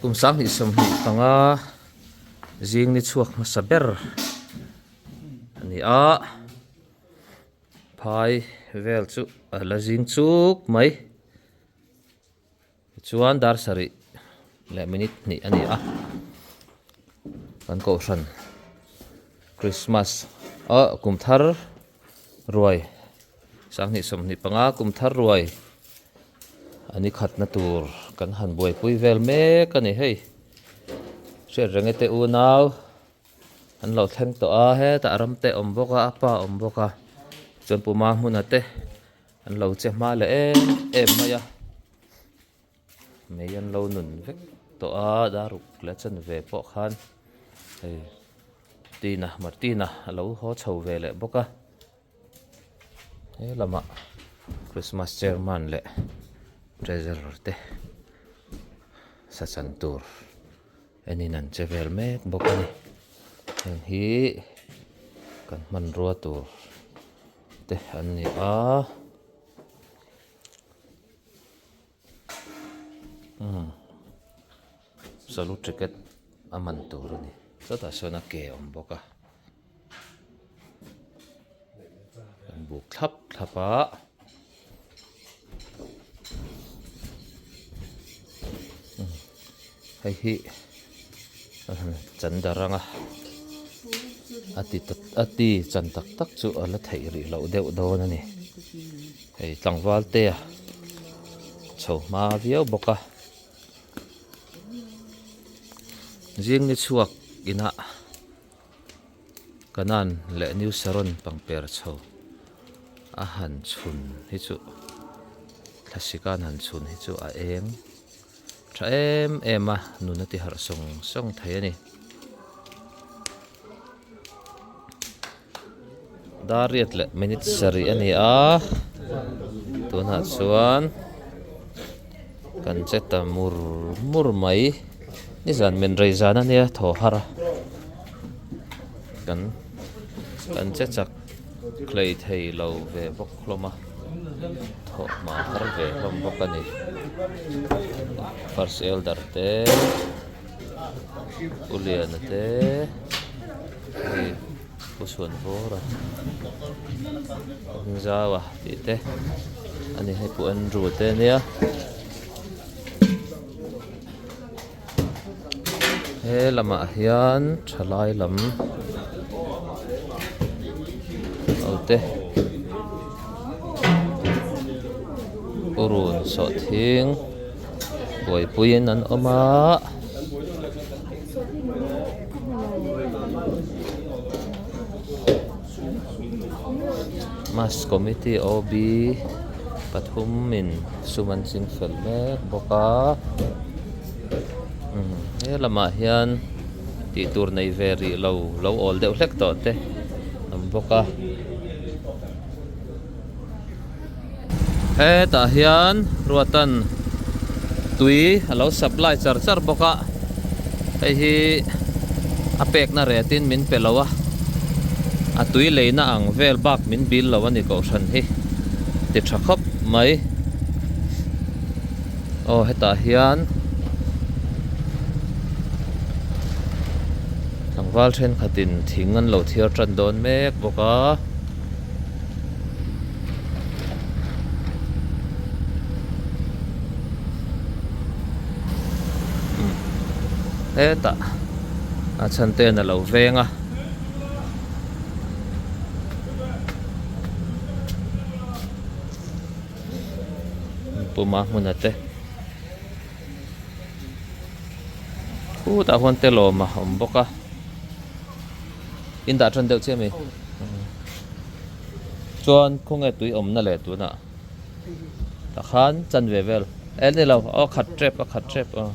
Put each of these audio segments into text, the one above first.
Kum 2025 zing ni chhuak hmasa ber a ni a, phai vel chu a la zing chuk mai. Tichuan dar sarih leh minute hnih a ni a, kan kohhran Christmas ah kum thar ruai 2025 kum thar ruai a ni khatna tur kan han buaipui vel mek a ni hei hriat reng e te unau an lo thleng tawh a hetah ram te a awm bawk a a pa a awm bawk a chuan puma hmuna te. An lo che hma leh em em mai a, mei an lo nun vek tawh a, daruk leh chanve pawh khan hei Tina Martina a lo haw chho ve leh bawk a, he lamah Christmas chairman leh treasurer te sachan tur enin an che vel mek bawk a ni, heng hi kan hmanrua tur. te an ni a umm salu ticket a man tur a ni chutah sawn a ke a awm bawk a an buk thlap thlap a. Hei hi chandar anga a ti a ti chan tak tak chu a la theih rih loh deuh dawn a ni hei tlangval te a chho hma viau bawk a zing ni chhuak inah Kanan leh New Saron pangper chho a han chhun hi chu thlasik an han chhun hi chu a eng tha em em a nun a ti harh sawng sawng thei a ni. Dar riat leh minute sarih a ni a tunah chuan kan che ta mur mur mai nizan men rei zan a nia thaw har a kan kan che chak hlei thei lo ve bawk hlawm a thawh hma har ve hlawm bawk a ni first elder te Pu Liana te hei Pu Chhuanvawra Hmingzaua tih te a ni hei Pu Andrew te ania he lamah hian thalai lam ho te purun sawhthing. Buaipuiin an awm a. Mass committee OB pathumin sum an ching fel mek bawk a he lamah hian tih tur nei ve rih lo lo awl deuh hlek tawh te an awm bawk a. Hetah hian Ruatan tui a lo supply char char bawk a, hei hi a pekna retin min pe lo a, a tui leina ang vel bak min bil lo a ni kohhran hi ti tha khawp mai. Aw hetah hian tlangval thenkhatin thing an lo thiar tan dawn mek bawk a. Hetah a chhan ten a lo veng a. Puma hmun a te khutah khuan telawm a awm bawk a. In dah tan deuh chiah a mi? Chuan khawnge tui awmna leh tunah tah khan chanve vel e ni lo aw khat tep a khat tep aw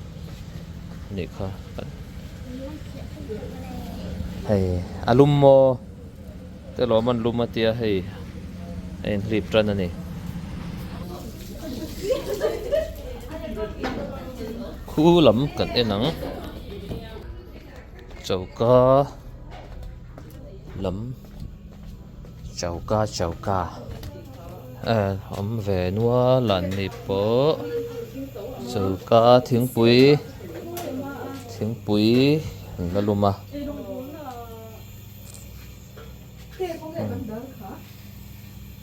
nih kha hei a lum maw te lawm an lum a tia hei a inhlip tan a ni khu lam kan en ang. Choka lam choka choka eh awm ve nual an ni pawh choka thingpui Thingpui an la lum a.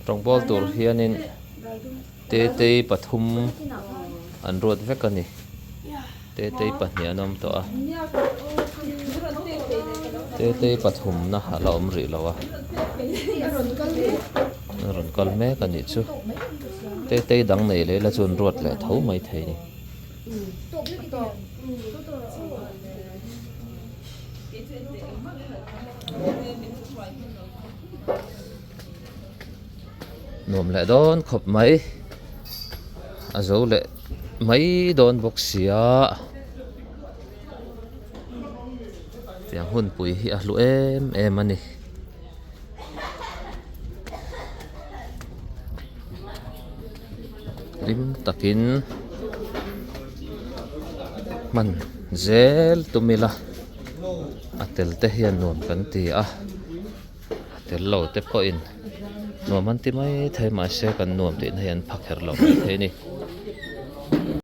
Rawngbâwl tur hianin Tetei pathum an ruat vek a ni. Tetei pahnih an awm tawh a. Tetei pathumna a la awm rih lo a. A rawn kal mek a nih chu. Tetei dang nei leh la chu an ruat leh tho mai thei a ni. Nuam leh dawn khawp mai a zo leh mai dawn bawk sia tiang hunpui hi a hlu em em a ni. Hlim takin hman zel tum ila a tel te hian nuam kan ti a a tel lo te pawhin nuam an ti mai thei mahse kan nuam tihna hi an pha kher lo mai thei a ni.